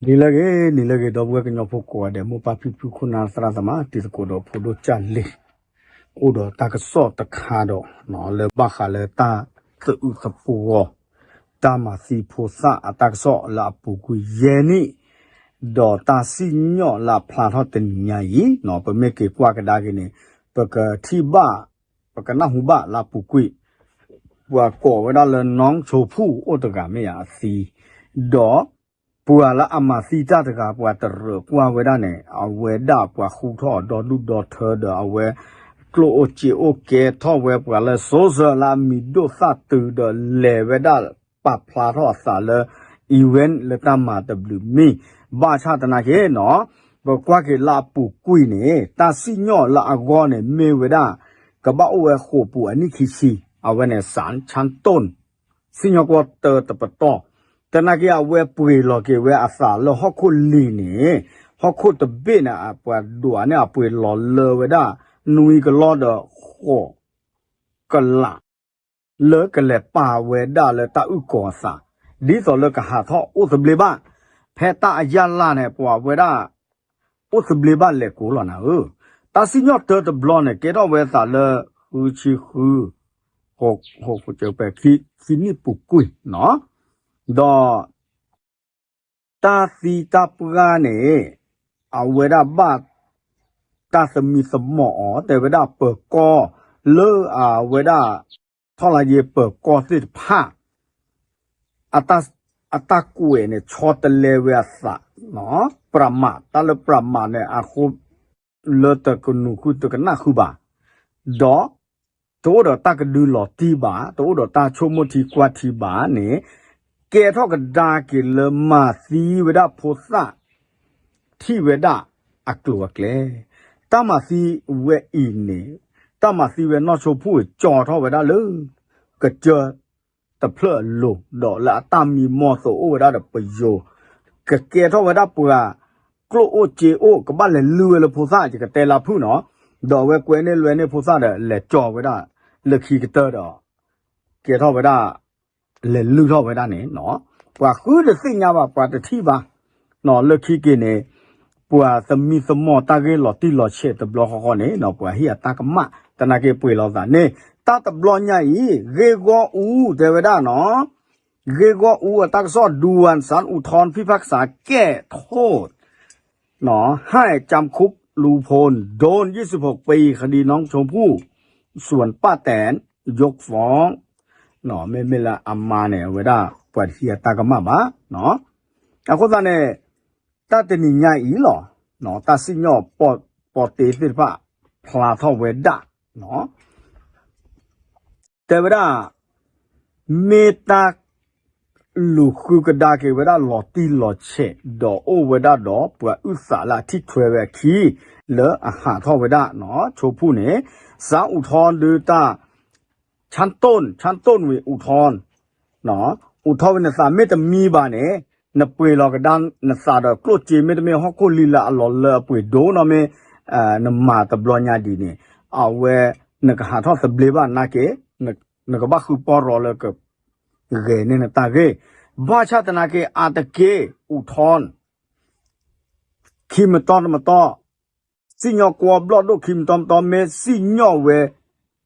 နံၤလၢအဂ့ၤ နံၤလၢအဂ့ၤ ဒီပုၢ်ဝဲၢ်ကညီဖိကိးဂၤဒဲး မိၢ်ပၢ်ဖံဖု ခိၣ်နၢ်သရၣ်သမါ တံၤသကိးဒီးဖိဒိၣ်ကၢ်လံၤ, အိၣ်ဒီးတၢ်ကစီၣ်တခါဒီး လၢဘၣ်ဃးလၢတၢ်သအုးသပှီၤ တၢ်မၤသံဖိသၣ်အတၢ်ကစီၣ်လၢအပူၤကွံာ်ယဲၢ်နံၣ်, ဒီးတၢ်စံၣ်ညီၣ်လၢအဖျါထီၣ်တနံၤညါအံၤ, ပမ့ၢ်က့ၤကွၢ်ကဒါက့ၤန့ၣ် ပကထံၣ်ဘၣ် ပကနၢ်ဟူဘၣ်လၢအပူၤကွံာ် ပှၤကိးဝဲဒၣ်လၢ နီၢ်ဆိဖူၣ် အိၣ်တဂၤမ့ၢ်ဧါအသံ, ဒီးပှၤလၢအမၤသံတၢ်တဂၤ ပှၤတရၢၣ်ကွၢ်ဝဲဒၣ်န့ၣ် အဝဲဒၣ်ပှၤဃူထီၣ်အီၤဒီဒူၣ်ဒီထၢဒီး အဝဲကျိၣ်အိၣ်စ့အိၣ် ကဲထီၣ်ဝဲပှၤလၢ social လၢအမံၤဒိၣ်သၣ်တုၤဒီးလဲၤဝဲဒၣ်ပာ်ဖျါထီၣ်အသးလၢ event လၢတၢ်မၤတဘျုးမံၤ, ဘၣ်ဆၣ်သနာ်က့နီၤ ပကွၢ်က့ၤလၢအပူၤကွံာ်န့ၣ် တၢ်စံၣ်ညီၣ်လၢအဂီၢ်န့ၣ် မ့ၢ်ဝဲဒၣ် ကဘၣ်အိၣ်ဝဲဃိာ်ပူၤအနံၣ်ခံဆံ, အဝဲန့ၣ် စၣ် ဆၣ်တိၣ် စံၣ်ညီၣ်ကွီၢ်တၢတပတီၢ်, သနာ်က့အဝဲပှ့ၤလီၤက့ၤဝဲအသးလၢဟီၣ်ခိၣ်လံၤန့ၣ်, ဟီၣ်ခိၣ်တဘ့ၣ်န့ၣ် ပှၤဒွးန့ၢ်အပှ့ၤလီၤလၢဝဲဒၣ် နွံကလီၢ်ဒီးဃိးကလး လၢကလဲၤပာ်ဝဲဒၣ်လၢတၢ်အုၣ်ကီၤအသး, ဒ်သိးလၢကဟးထီၣ်အိၣ်သဘျ့ဘၣ်, ဖဲတၢ်အယၢ်လၢ်န့ၣ် ပှၤဝဲဒၣ် အိၣ်သဘျ့ဘၣ်လဲၤကိးလီၤနၤဧၢ, တၢ်စံၣ်ညီၣ်တၢတဘျီန့ၣ် ကဲထီၣ်ဝဲအသးလၢ ဃုဆံဃု ဃိး ဃိး ဃိး ပ ခံနံၣ်ပူၤကွံာ်နီၤ, ဒီး တၢ်သံတၢ်ပှၢ်န့ၣ် အဝဲဒၣ်ဘၣ် တၢ်သမံသမိးအီၤ တဲဝဲဒၣ်ပၢၤကီၢ် လၢအဝဲဒၣ် ထီၣ်လါယ့ပၢၤကီၢ်သ့ၣ်တဖၣ် အတၢ်ကွဲးန့ၣ် ဆီတလဲဝဲအသး, ပြးမး တၢ်လၢပြးမးန့ၣ် အဃိ လၢတကနူၤဃုာ်တကနၣ်ဃုာ်ဘၣ်, ဒီး တအိၣ်ဒီးတၢ်ကဒုလီၤတံၢ်ဘၣ်, တအိၣ်ဒီးတၢ်ဆိကမိၣ်ထံကွၢ်ထံဘၣ်န့ၣ်, ကဲထီၣ်ကဒါက့ၤလၢမၤသံဝဲဒၣ်ဖိသၣ် ထံၣ်ဝဲဒၣ်အကျိၤအကျဲ, တၢ်မၤသံဝဲအံၤန့ၣ်, တၢ်မၤသံဝဲနီၢ်ဆိဖူၣ်အံၤ ကၠီထီၣ်ဝဲဒၣ်လၢ ကစၢၢ်တဖျၢၣ်အလိၤ, ဒီးလၢအတၢ်မံမီၢ်သိးအိၣ်ဝဲဒၣ်ဒီးပယိၤ, ကကဲထီၣ်ဝဲဒၣ်ပှၤ ကျိၣ်အိၣ်စ့အိၣ် ကဘၣ်လဲၤလုၢ်ဝဲလၢဖိသၣ် ယကတဲလၢဖုၣ်နီၤ, ဒီးအဝဲကွဲန့ၢ်လွဲန့ၢ်ဖိသၣ်ဒီး လဲၤကၠီဝဲဒၣ် လၢခံကတၢၢ်ဒီး ကဲထီၣ်ဝဲဒၣ် လဲၤလုၢ်ထီၣ်ဝဲဒၣ်န့ၣ်, ပှၤဃုတသ့ၣ်ညါဘၣ် ပှၤတထံၣ်ဘၣ်, လၢခံက့ၤန့ၣ် ပှၤသမံသမိးတၢ်ဂ့ၢ်လီၤတံၢ်လီၤဆဲးတဘျီဃီဃီန့ၣ် ပှၤဟ့ၣ်အတၢ်ကမၣ် သနာ်က့ပှ့ၤလီၤသးန့ၣ်, တၢ်တဘျီညါအံၤ ဂ့ၢ်ဂီၢ်အူ တဲဝဲဒၣ်နီၤ, ဂ့ၢ်ဂီၢ်အူအတၢ်ကစီၣ် ဒူဝၣ်စၣ် อุทธรณ์ พิพากษาแก้โทษ ให้จำคุกลุงพล โดนยี่สิบหกปี คดีน้องชมพู่ ส่วนป้าแตน ยกฟ้อง မ့မ့ၢ်လၢအမါန့ၣ် အဝဲဒၣ် ပှၤတဟံးအတၢ်ကမၣ်ဘၣ်, အဃိသတးန့ၣ် တၢ်တနံၤညါအံၤလီၤ, တၢ်စံၣ်ညီၣ်ပီၢ်တ့သ့ၣ်တဖၣ် ဖျါထီၣ်ဝဲဒၣ် တဲဝဲဒၣ် မ့ၢ်တၢ်လူၤဃုကဒါက့ၤဝဲဒၣ်လီၤတံၢ်လီၤဆဲး ဒီးအိၣ်ဝဲဒၣ်ဒီးပှၤအုၣ်သးလၢအထံၣ်ထွဲဝဲအခံ လၢအဟးထီၣ်ဝဲဒၣ် ဆိဖူၣ်န့ၣ် စၣ် อุทธรณ์ ဒုးတၢ် ชั้นต้น ชั้นต้น ဝံၤ อุทธรณ์ อุทธรณ์ ဝံၤနသးမ့ၢ်တမံဘၣ်န့ၣ် နပှ့ၤလီၤကဒါနသးဒီးကျိၣ်စ့ မ့တမ့ၢ်ဟီၣ်ခိၣ်လံၤလၢအလီၤလၢအပှ့ၤဒိၣ်နီၢ်မ့ၢ် နမၤတဘျီညါဒ်န့ၣ် အဝဲ နကဟးထီၣ်သဘျ့ဘၣ်နာ်က့ နကဘၣ်ဃုပီၢ်ရီလၢက ဂဲၤန့ၢ်နတၢ်ဂ့ၢ် ဘၣ်ဆၣ်သနာ်က့ အါတက့ၢ် อุทธรณ์ ခံမတီတမတီ စံၣ်ညီၣ်ကွီၢ်ဘျီၣ်ဒိၣ်ခံမတီတမတီ မ့ၢ်စံၣ်ညီၣ်ဝဲ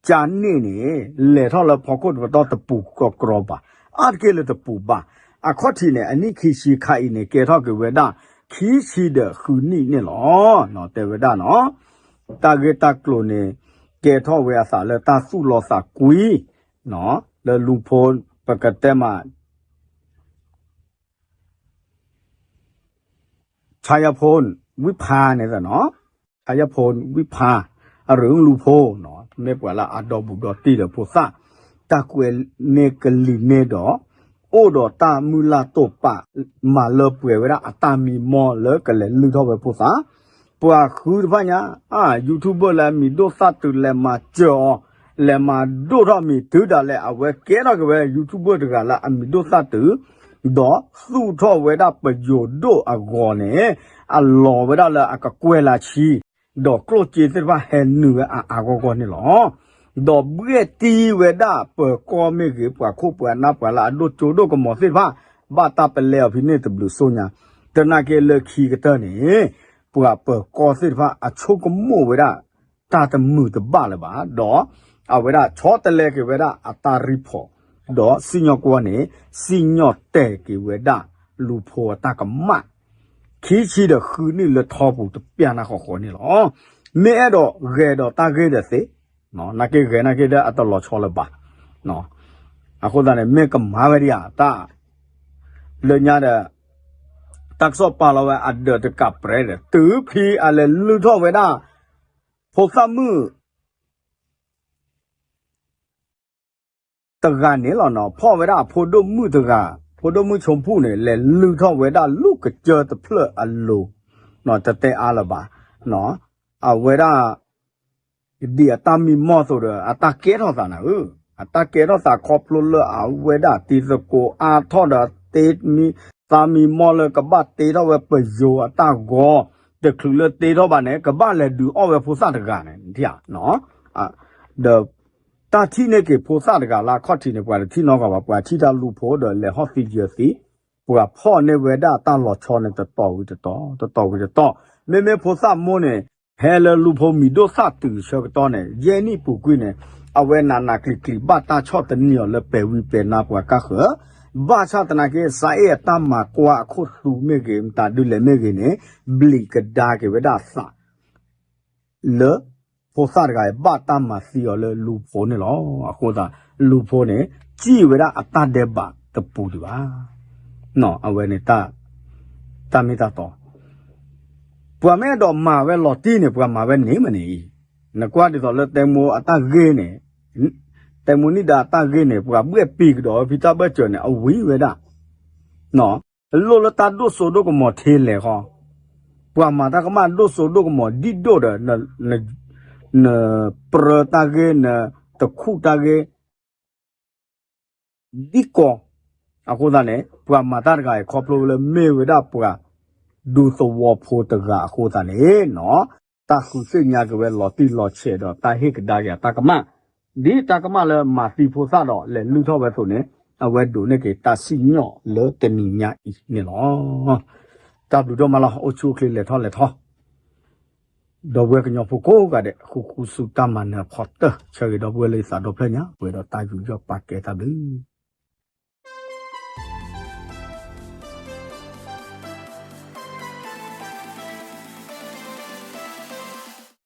ကန့ၣ်န့ၣ် လဲၤထီၣ်လၢဖီခိၣ်တပတီၢ်တပူၤကီကရီဘၣ်, အါတက့ၢ်လၢတပူၤဘၣ်. အခီၣ်ထံးန့ၣ် အနံၣ်ခံဆံခါအံၤန့ၣ် ကဲထီၣ်က့ၤဝဲဒၣ် ခံဆံဒီးဃုနံၣ်န့ၣ်လီၤ. တဲဝဲဒၣ်နီၤ တၢ်ဂ့ၢ်တၢ်ကျိၤန့ၣ် ကဲထီၣ်ဝဲအသးလၢတၢ်သူၣ်လီၤသးကွံ လၢလူဖိ ပကတဲမး ชัยพล วิภาန့ၣ်နီၤ ชัยพล วิภา အရ့ၣ်လူဖိနီၤ မ့ၢ်ပှၤလၢအဒီဘူးဒီတံၢ်ဒီးဖိသၣ် တၢ်ကွဲးန့ၢ်ကလံၤန့ၢ်ဒီး အိၣ်ဒီးတၢ်မုၢ်လၢ်တိာ်ပာ် မၤလၢပှဲၤဝဲဒၣ်အတၢ်မံမီၢ်လၢကလဲၤလုၢ်ထီၣ်ဝဲဖိသၣ် ပှၤဃုတဖၣ်ညါ အ YouTuber လၢအမံၤဒိၣ်သၣ်တုၤလဲၤမၤစၢၤအီၤ လဲၤမၤဒိၣ်ထီၣ်မံၤတုၤဒၣ်လဲာ် အဝဲကဲထီၣ်က့ၤဝဲ YouTuber တဂၤလၢအမံၤဒိၣ်သၣ်တုၤ ဒီးသူၣ်ထီၣ်ဝဲဒၣ်ပယိၤဒိၣ်အဂီၢ်န့ၣ် အလီၤဝဲဒၣ်လၢအကကွဲၢ်လၢဆံ ဒီးကျိၣ်စ့သ့ၣ်တဖၣ်ဟဲနုာ်ဝဲအါအါဂီၢ်ဂီၢ်န့ၣ်လီၤ. ဒီးဘှဲၣ်တံၢ်ဝဲဒၣ်ပၢၤကီၢ်မ့ၢ်ဂ့ၤ ပှၤခိၣ်ပှၤနၢ်ပှၤလၢအဒိၣ်ကၠိဒိၣ်ကမီၤသ့ၣ်တဖၣ် ဘၣ်တၢ်ပလဲအီၤဖဲန့ၣ်တဘျုးစိညါ, တ သနာ်က့လၢခံကတၢၢ်န့ၣ် ပှၤပၢၤကီၢ်သ့ၣ်တဖၣ်အဆိကမိၣ်ဝဲဒၣ် တၢ်တမုာ်တဘၣ်လၢၤဘၣ်, ဒီးအဝဲဒၣ်ဆီတလဲက့ၤဝဲဒၣ်အတၢ်ရံဖီး, ဒီးစံၣ်ညီၣ်ကွီၢ်န့ၣ် စံၣ်ညီၣ်တဲာ်က့ၤဝဲဒၣ်လူၤဖိအတၢ်ကမၣ် ခံဆံဒီးဃုနံၣ်လၢထီပူၤတပျၢ်နၢ်ဃီဃီန့ၣ်လီၤ. မ့ၢ်အဲၣ်ဒိးဂဲၤဒီးတၢ်ဂ့ၢ်ဒီးသ့, နာ်က့ဂဲၤနာ်က့ဒီးအတလီၤဆီလၢၤဘၣ်. အဃိသတးန့ၣ် မ့ၢ်ကမၤဝဲဒ်ယၤတၢ် လၢညါဒီး တၢ်ကစီၣ်ပာ်လီၤဝဲအဒၢးတကးပြဲၤဒီး တုၤဖဲအလဲၤလုၢ်ထီၣ်ဝဲဒၣ် ဖိသၣ်မုၣ် တဂၤန့ၣ်လီၤနီၤ, ဖီၣ်ဝဲဒၣ်အဖိဒိၣ်မုၣ်တဂၤ, ဖိဒိၣ်မုၣ်ဆိဖူၣ်န့ၣ် လဲၤလုၢ်ထီၣ်ဝဲဒၣ်လူၢ်ကစၢၢ်တဖျၢၣ်အလိၤ, တတဲအါလၢၤဘၣ်, အဝဲဒၣ် ဒ်အတၢ်မံမီၢ်အသိးဒီး အတၢ်ကဲထီၣ်သးနၤဧၢ, အတၢ်ကဲထီၣ်သးခီဖျိလၢအဝဲဒၣ်တံၤသကိးအါထီၣ်ဒီး တ့မံသးမံမီၢ်လၢကဘၣ်တ့ထီၣ်ဝဲပယိၤအတၢ်ဂီၤ, တချုးလၢတ့ထီၣ်ဘၣ်န့ၣ် ကဘၣ်လဲၤဒုးအီၣ်ဝဲဖိသၣ်တဂၤန့ၣ်, ဒီး တၢ်ထံၣ်န့ၢ်က့ၤဖိသၣ်တဂၤလၢအခီၣ်ထံးန့ၣ် ပှၤတထံၣ်နီတဂၤဘၣ်, ပှၤထံၣ်တၢ်လူၤဖိဒီးလဲၤဟီၣ်သံယၢၤသံ, ပှၤဖီၣ်န့ၢ်ဝဲဒၣ်တၢ်လီၤဆီန့ၣ် တတီၤဝံၤတတီၤ, တတီၤဝံၤတတီၤ, မ့မ့ၢ်ဖိသၣ်မိၢ်န့ၣ် ဟဲလၢလူၤဖိမံၤဒိၣ်သၣ်တုၤဆၢကတီၢ်န့ၣ် ယဲၢ်နံၣ်ပူၤကွံာ်န့ၣ် အဝဲနးနးကျံၤကျံၤ ဘၣ်တၢ်ဆီၣ်သနံးအီၤလၢပဲၤဝံပဲၤနါပှၤကါဃၢၤ, ဘၣ်ဆၣ်သနာ်က့ စးအ့ၣ်အတၢ်မၤကွၢ်အခိၣ်သူမ့ၢ်ဂ့ၤ မတၤဒုလဲၣ်မ့ၢ်ဂ့ၤန့ၣ် ဘျံးကဒါက့ၤဝဲဒၣ်အသး လၢ ဖိသၣ်တဂၤအံၤ ဘၣ်တၢ်မၤသံအီၤလၢလူၤဖိန့ၣ်လီၤ. အဃိသတး လူၤဖိန့ၣ် စံၣ်ဝဲဒၣ်အတၢ်ဒဲးဘးတပူၤဒံးဘၣ်. အဝဲန့ၣ် တၢ်မ့ၢ်တၢ်တီ ပှၤမ့ၢ်အဲၣ်ဒိးမၤဝဲလီၤတံၢ်န့ၣ် ပှၤမၤဝဲန့ၣ်မးန့ၣ်အံၤ, နကွၢ်ဒ်သိးလၢတဲမိအတၢ်ဂ့ၢ်န့ၣ်, တဲမိနံၣ်ဒါအတၢ်ဂ့ၢ်န့ၣ် ပှၤဘှဲၣ်ပံၤကဒီးဝဲဖံတၢ်ဘၢၣ်စၢၤန့ၣ် အဝံၤဝဲဒၣ် လိၣ်လၢတၢ်ဒိၣ်စိဒိၣ်ကမီၤထဲလဲၣ်ဃီ, ပှၤမၤတၢ်ကမၣ်ဒိၣ်စိဒိၣ်ကမီၤဒံၣ်ဒိၣ်ဒီး နပြၢတၢ်ဂ့ၢ် နတခူၣ်တၢ်ဂ့ၢ် ဒ်ကီး, အဃိသတးန့ၣ် ပှၤမၤတၢ်တဂၤအံၤ ခီဖျိလၢမ့ၢ်ဝဲဒၣ်ပှၤဒူသဝီဖိတဂၤအဃိသတးန့ၣ်နီၤ, တၢ်ဃုသ့ၣ်ညါက့ၤဝဲလီၤတံၢ်လီၤဆဲးဒီးတၢ်ဟ့ၣ်ကဒါက့ၤအတၢ်ကမၣ်, ဒ်တၢ်ကမၣ်လၢမၤသံဖိသၣ်ဒီးလဲၤလုၢ်ထီၣ်ဝဲအသိးန့ၣ်, အဝဲဒိးန့ၢ်က့ၤတၢ်စံၣ်ညီၣ်လၢတနံၤညါအံၤန့ၣ်လီၤ. တၢ်ဘျုးဒိၣ်မးလီၤ. အိၣ်ဆူၣ်အိၣ်ချ့လဲၤထီၣ်လဲၤထီ ဒီပုၢ်ဝဲၢ်ကညီဖိကိးဂၤဒဲး ဃူဃူဆူတၢ်မၤနၢၤအဖီတၢၢ် ဆၢဂ့ၤဒီပုၢ်ဝဲၢ်လၢယသးဒီဖျၢၣ်ညါ ပှဲၤဒီးတၢ်ယူးယီၣ်ပာ်ကဲတၢ်ဘျုး